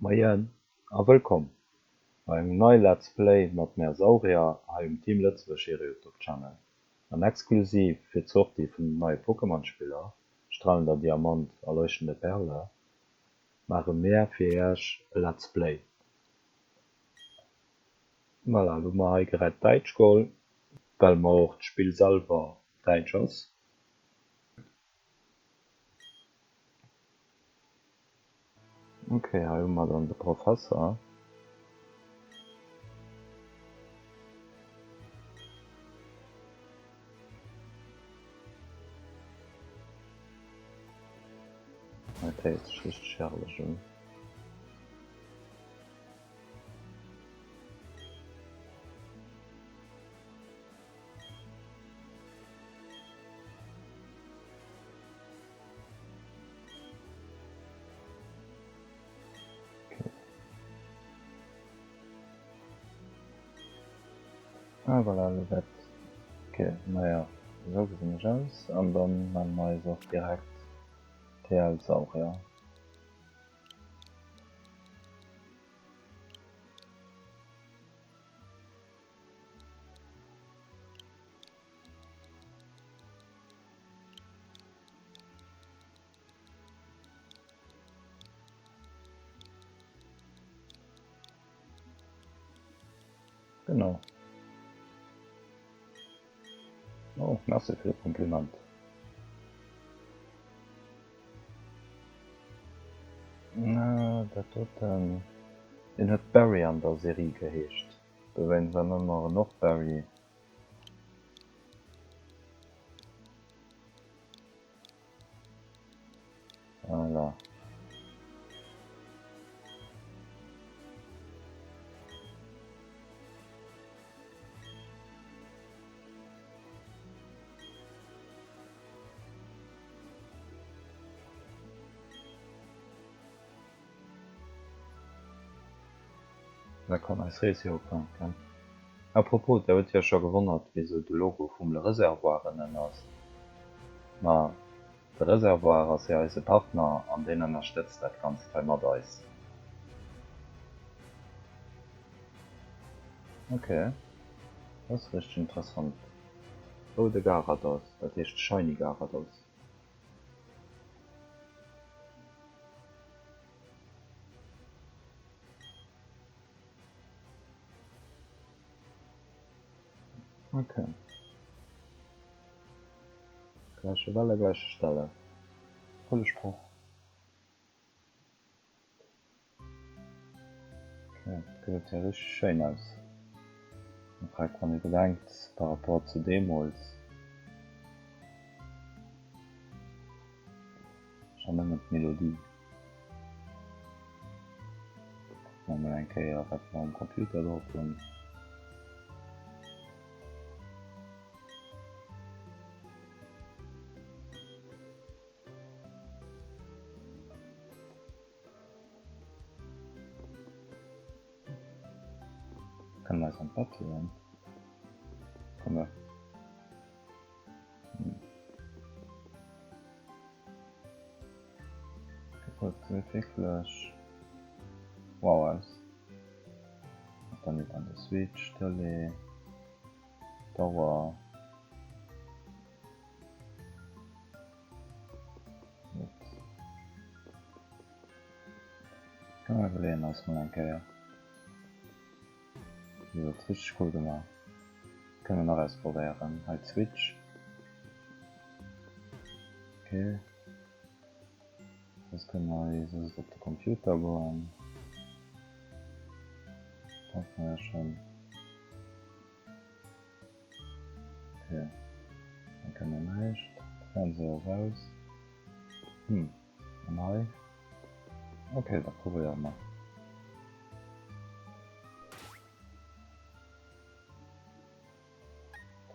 Moien a wëllkomm bei engem neie Let's Play mat mär Saurier hei um Team Lëtzebuerg hire Youtube Channel. An exklusiv fir d'Sortie vun den neie Pokémon Spiller Strahlender Diamant a Leuchtende Perle maache mär fir iech e Let's Play. Voilà, lo hu mer hei grad Däitsch geholl, well mer och d'Spill selwer däitsch ass. Ok, hei hu mer dann de Professer. Dat héiert sech richteg herrlech un. Ah voilà, elo wäert ok, naja, esou gesinn ech aus. An dann melle mer eis och direkt TL Saurier. Genau. Oh, merci fir de Kompliment. Na, dat doten, deen huet Barry an der Serie geheescht. Dowéinst nenne mer en och Barry. Voilà. Da kann eis Rees jo ufänken. A propos, der hutt iech scho gewonnert wisou de Logo vum Le Réservoir ënnen ass? Ma de Réservoir ass jo eise Partner an deen ënnerstëtzt dat Ganzt hei mat eis. Ok, dat ass richteg interessant. Roude Garados, dat heescht Shiny Garados. Okay. Gleiche Welle, gleiche Stelle. Coole Sproch. Okay, gesäit ja richteg schéin aus. En fait, wann ee bedenkt par rapport zu deemools. Schon nëmmen d'Melodie. Kucke mer mol eng Kéier wat mer um Computer drop hunn. Kënne mer eis an d'Bett leeën? Komm mer. Dat gesäit wierklech wow aus. Mat der Nintendo Switch, Tëlee, d'Auer. Komm mir iwwerleeën eis mol eng Kéier. Wéi gesot, richteg cool gemaach. Kënne mer nach ausprobéieren. Hei d'Switch. Okay. Soss kënne mer hei soss op de Computer goen. Dat mer ja schon. Okay. Dann kënne mer näischt. De Fernseher ass aus. Hm. An hei? Okay, da probéiere mer.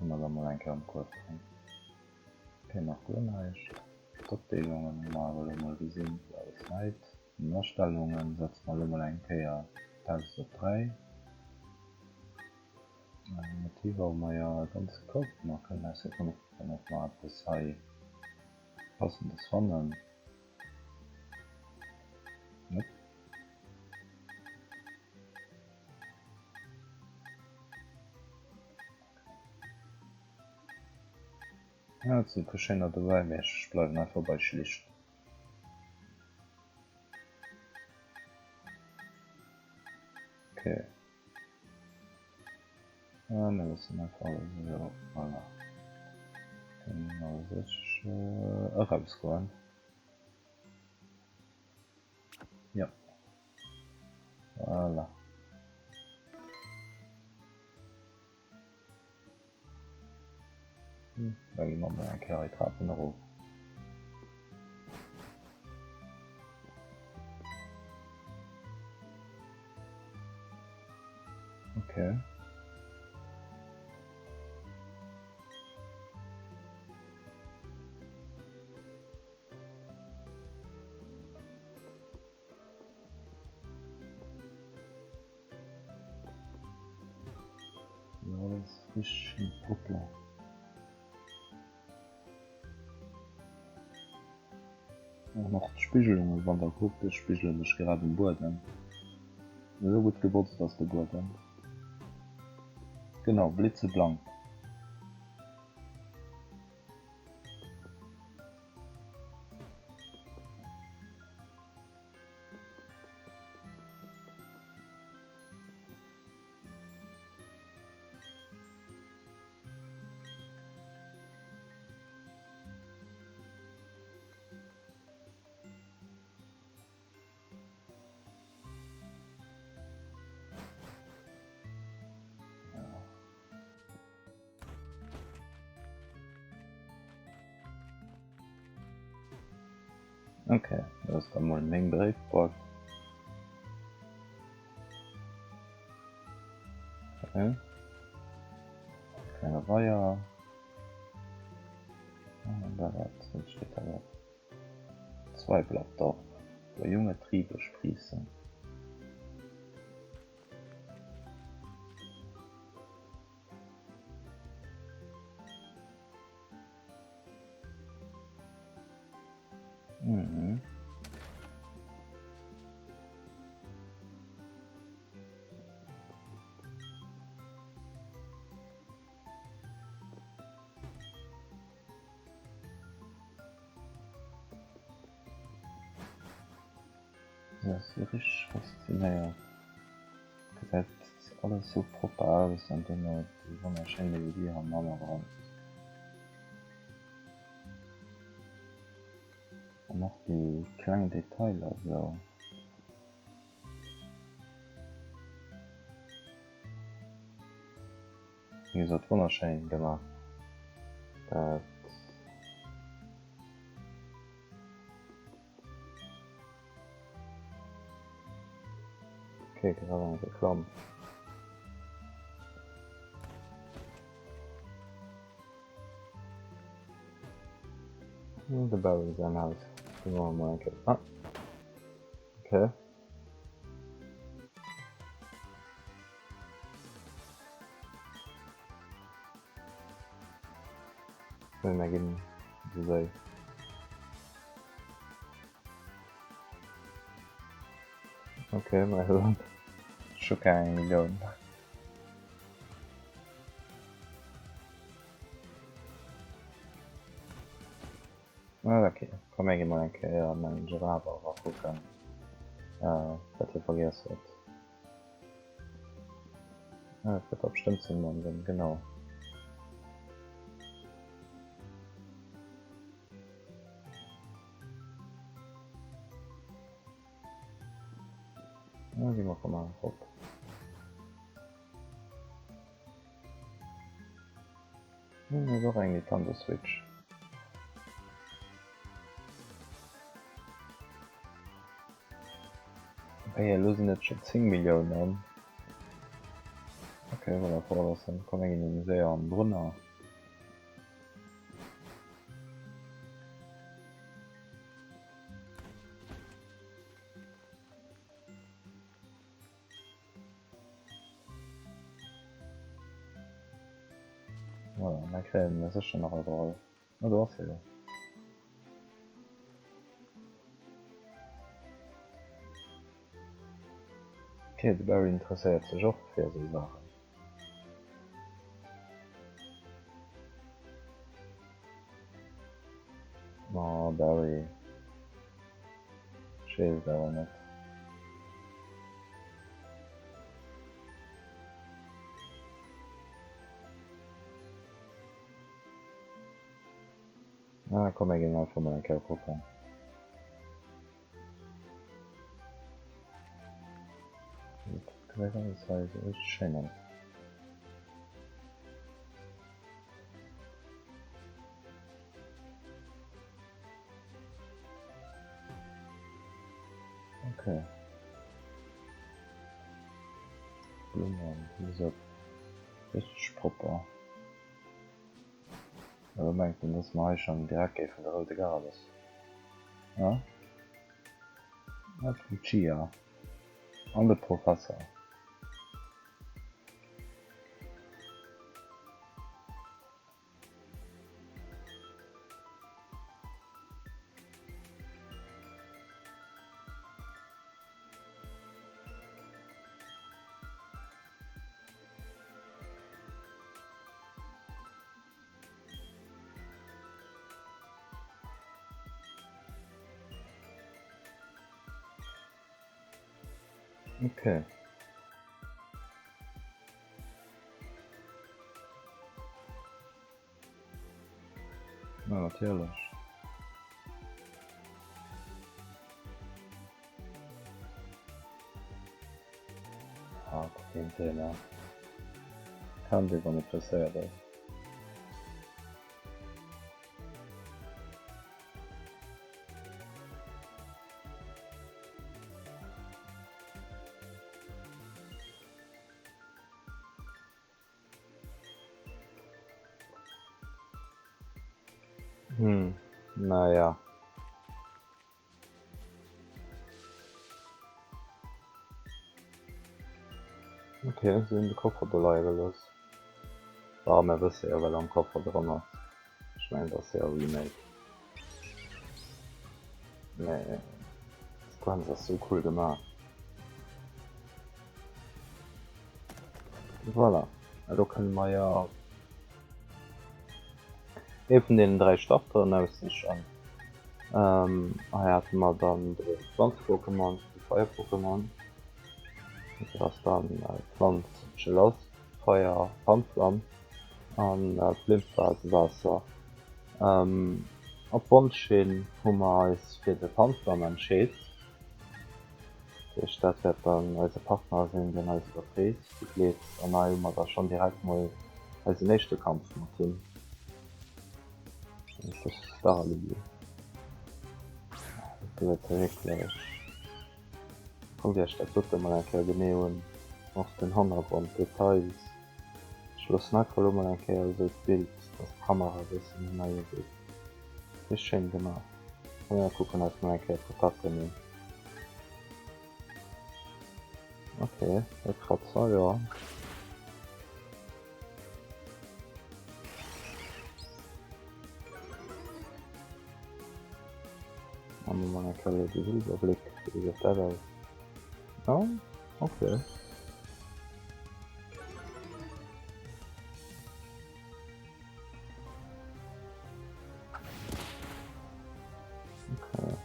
Hu mer da mol eng Kéier am Kuerf dran. Okay, nach guer näischt. D'Opdeelungen hu mer awer elo mol gesinn, wou alles läit. An den Astellungen setze mer elo mol eng Kéier d'Haus op 3. Motiver hu mer jo e ganze Koup. Mer kënnen eis jo kucken, ob mer eppes hei Passendes fannen. Nope. Ja, et sinn e puer schéiner dobäi, mee ech bleiwen einfach bei schlicht. Okay. Ah, mir loossen einfach alles esou. Voilà. Dann alles ech äh, erausgoen. Ja. Voilà. Da gi mer mol eng Kéier hei d'Trapen erof. Okay. Ja, dat ass richteg schéin hoppla. Och nach d'Spigelungen, wann der kuckt, ech spigele mech grad um Buedem. Esou gutt gebotzt ass de Buedem. Genau, blitzeblank. Ok, dat ass da mol meng Bréifboîte. Okay. Klenge Weier. An da wat steet da wat? Zweiblattdorf, wo junge Triebe sprießen. Mhm. Dat ass richteg faszinéierend. Gesäit alles sou propper aus an dann nach déi wonnerschéin Melodie am Hannergrond. An och déi kleng Detailer sou. Wéi gesot wonnerschéin gemaach dat. Ok, grad eng Reklamm. De Barry säin Haus. Do maache mer eng Kéier. Ah. Ok. Well mir ginn de Séi. Ok, mä elo scho keng Millioun. Ah, ok, komm mir gi mol eng Kéier an eng Giraffe era kucken, wat hie vergiess huet. Ah, dat gëtt der bestëmmt seng Mamm sinn, genau. Da gi mer komm erop. Hm, ass och eng Nintendo Switch. Okay, elo sinn et scho 10 Milliounen. Okay, voilà, verlassen. Komm, mir ginn séier an Brunner. Voilà, da kréie mir sécher nach e Roll. Ah, do ass hie jo. Ok, de Barry interesséiert sech och fir esou Saachen. Oh, Barry. Ech weess et awer net. Ah, komm, mir ginn einfach mol eng Kéier kucken. Dat gesäit alles hei esou richteg schéin aus. Okay. Blummen, wéi gesot, richteg propper. Elo mengt en dass mer hei schon direkt géifen de roude Garados. Ja? Lucia. An de Professer. Okay. Na, natierlech. Ah, keen Thema. Kennt ee wann e presséiert ass. Hm, naja. Ok, si hunn de Koffer do leie gelooss. Bah, mir wësse jo wat am Koffer dran ass. Ech mengen dat ass jo e Remake. Mee d'Sequenz ass sou cool gemaach. Voilà, elo kënne mer jo ee vun deenen 3 Starteren aussichen. Hei hate mer dann de Planz-Pokémon, de Feier-Pokémon. Dat ass dann Planz Gelast, Feier Panflam an Plimphase Waasser. Op Wonsch hin hu mer eis fir de Panflam entscheet. Dat heescht dat wäert dann eise Partner sinn, deen eis iwwer d'Rees begleet. An hei hu mer da schonn direkt mol eisen éischte Kampf mat him. Starlily. Dat gesäit jo wierklech. Kuckt iech dat dote mol eng Kéier genee un, och den Hannergrond, d'Details. Ech loossen einfach elo mol eng Kéier esou d'Bild, dass d'Kamera e bëssen hin a hier geet. Richteg schéin gemaach. Komm mir kucken eis mol eng Kéier d'Attacken un. Ok, e Kratzer, jo. Machen wir mal einen kleinen Überblick. Wie sieht das aus? Ja, okay. Okay.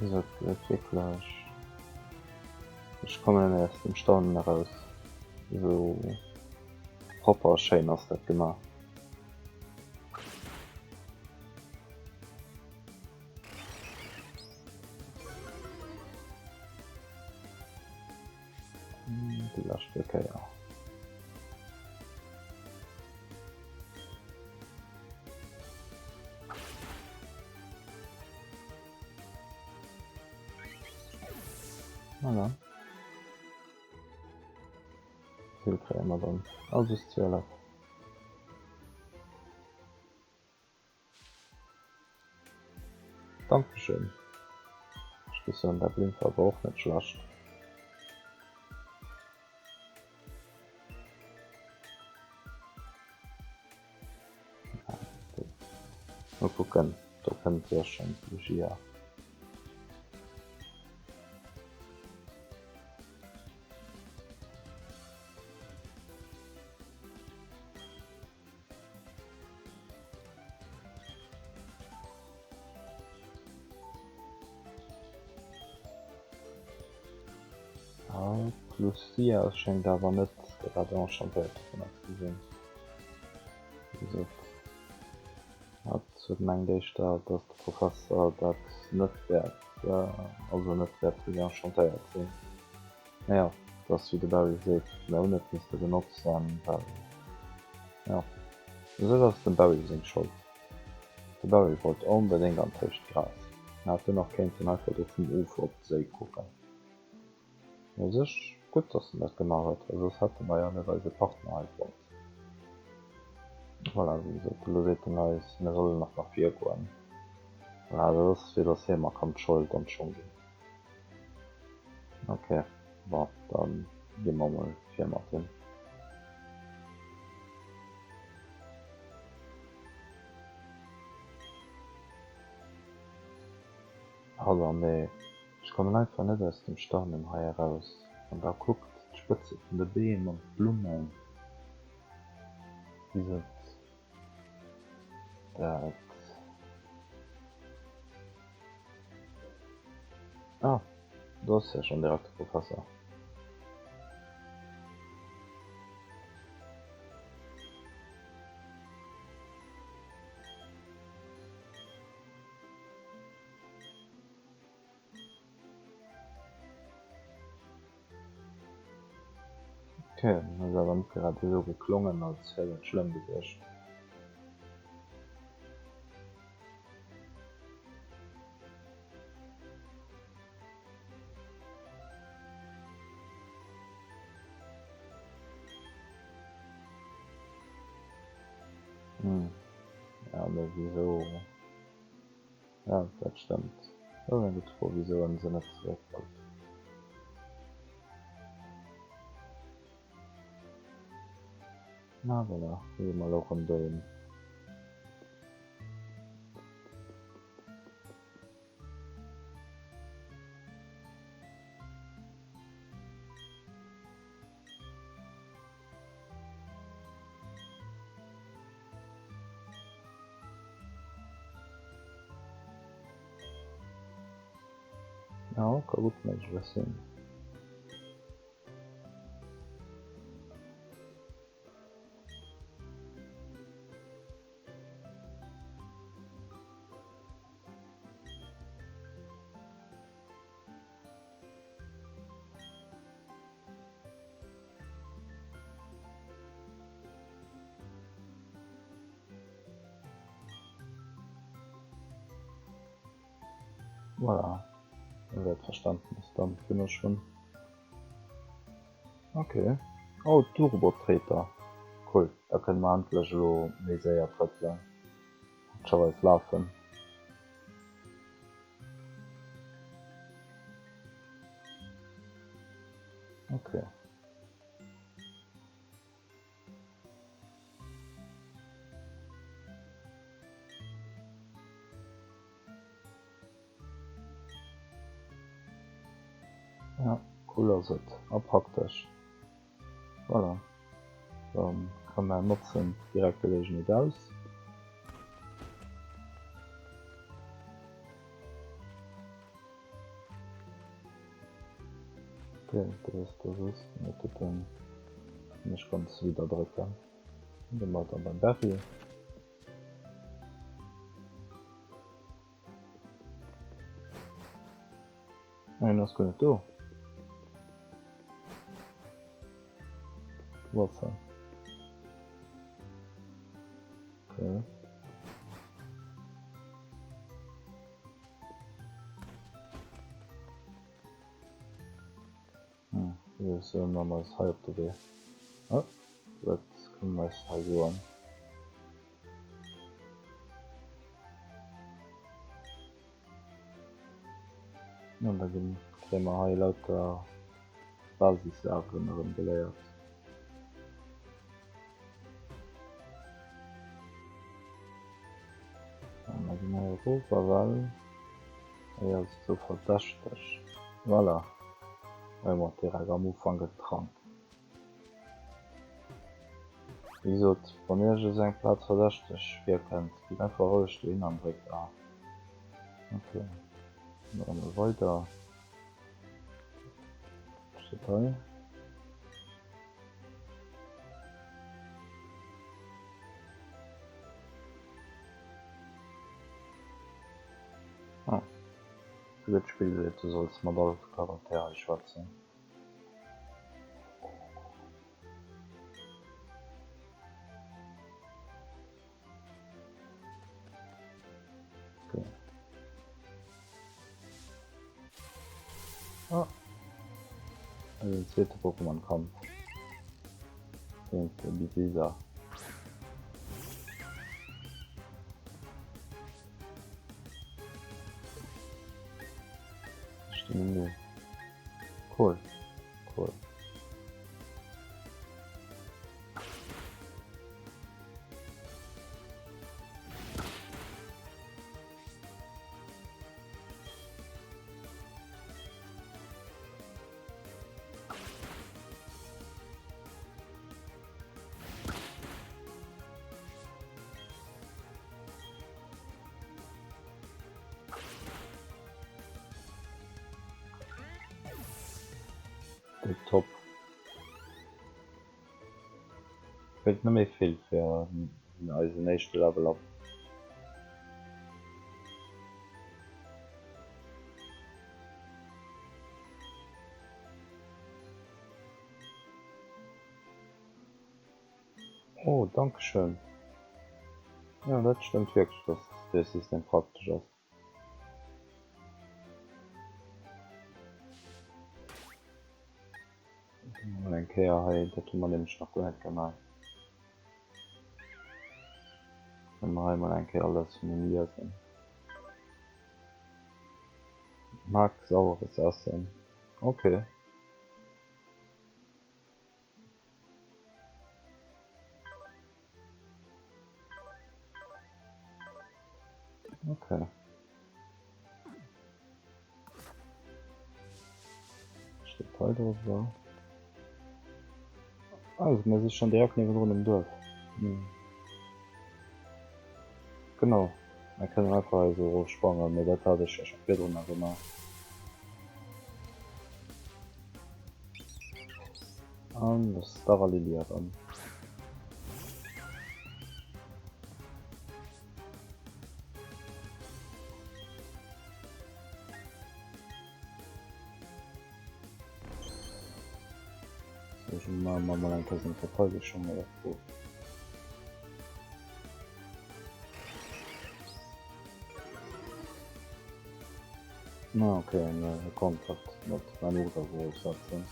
So, wirklich. Ech kommen net méi aus dem Staunen eraus. Esou propper a schéin ass dat gemaach. Déi leschte Kéier. Voilà. Vill kréie mer dann. Also ist 12. Dankeschön. Ech géif soen, dat Blimp war awer och net schlecht. Mol kucken, do kënnt jo schonn d'Lugia. D'Lucia schéngt awer net grad enchantéiert dovunner ze sinn. Wéi gesot, hatt huet mengt éischter, datt de Professer dat net wäert, also net wäert wéi enchantéiert sinn. Mee jo, et ass wéi de Barry seet, mir hunn et misste benotzen, well jo, u sech ass et dem Barry seng Schold. De Barry wollt onbedéngt an d'héicht Gras, mä hat dunn nach kéinten einfach do vum Ufer op d'Séi kucken. Mee u sech gutt, dass en dat gemaach huet, well soss hätte mer jo net eise Partner hei fonnt. Voilà, wéi gesot, elo seet en eis, mir sollen nach nach vir goen. Voilà, dat ass fir dass hie mer kann d'Schold an d'Schong ginn. Ok, bon, da gi mer mol vir mat him. Pardon, mee ech kommen einfach net aus dem Staunen hei eraus. An da kuckt d'Spëtze vun de Beem an d'Blummen, wéi se dat. Ah, do ass jo schonn direkt de Professer. Ok, huet awer net grad esou geklongen als wär dat schlëmm gewiescht. Hm, ja mee wisou? Ja, dat stëmmt. Dat ass eng gutt Fro, wisou en se net zeréck wollt. Na voilà, hu se mer elo erëm dohin. Ja, ka gutt méiglech sinn. Voilà, wann dat Verständnis dann fir mech hunn. Okay. Oh, Turbotreter. Cool, da kënne mer endlech elo méi séier trëppelen, praktischerweis lafen. Okay. Ja, cool ass et a praktesch. Voilà. Dann kann man notzen direkt Gelegenheet aus. Okay, dat ass da soss net den ech ganz wieder drécken. Dann mat dann beim Berry. Nein, ass guer net do. Wo ass en? Okay. Hm, wir sollen mal eis hei op de Wee. Oh, wat kann eis hei soen? An da ginn kréie mer hei lauter Basissaachen erëm geléiert. An da gi mer erof a well hei ass et sou verdächteg. Voilà, hei hu mer direkt am Ufank en Trank. Wéi gesot, wann iech esou eng Plaz verdächteg virkënnt, gitt einfach roueg dohin an dréckt A. Ok, da maache mer weider. Steet hei. Ah, souguer d'Spill seet, du solls mat all Charakter hei schwätzen. Okay. Ah. Also den zweete Pokémon-Kampf. Géint Bisisa. Cool. Cool. Top. Feelt net méi vill fir eisen éischte Level up. Oh, dankeschön. Ja, dat stëmmt wierklech, dass dee System praktesch ass. Mol eng Kéier hei, dat hu mer nämlech nach guer net gemaach. Kënne mer hei mol eng Kéier alles vun him liesen. Mag saueres Essen. Okay. Okay. Steet hei drüber. Also, mir si schon direkt niewendrun um Duerf. Hm. Genau. Mir kënnen einfach hei esou erofsprangen, mee dat hat ech jo scho virdrun gemaach. An de Staralili erëm. So, ech maache mer mol eng Kéier seng Verteidegung erof. Ah, okay, ne, e konnt dat mat mein Ugrëff erofsetzen.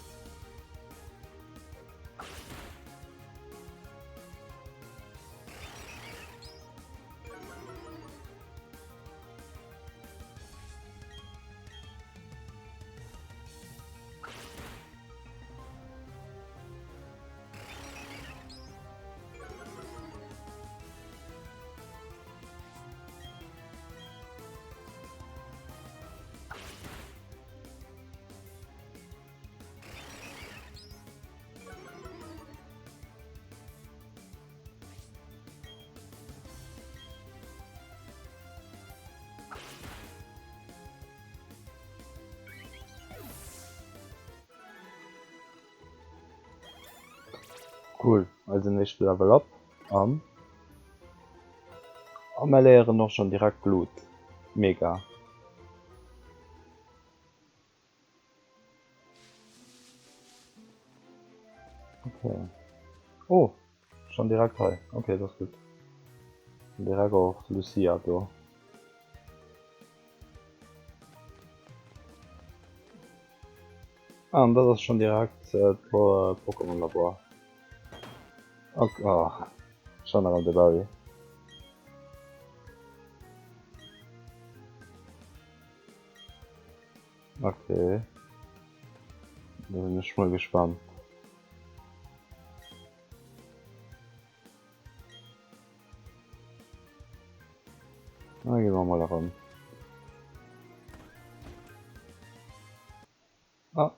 Cool, eisen éischte Level up an a mir léieren och schon direkt Blut. Mega. Okay. Oh, schon direkt hei. Okay, das ist gut. Direkt och Lucia do. Ah, an dat ass schon direkt äh, Pokémon Labor. Okay, oh. Schon erëm de Barry. Okay. Da sinn ech mol gespannt. Da gi mer mol erëm. Ah,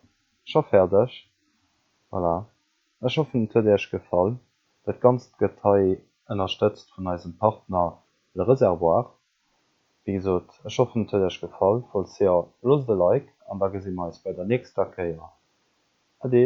scho fäerdeg. Voilà. Ech hoffen et huet iech gefall. Dat Ganzt gëtt hei ënnerstëtzt vun eisem Partner Le Réservoir. Wéi gesot, ech hoffen et huet iech gefall. Falls jo, loosst e Like an da gesi mer eis bei der nächster Kéier. Ade.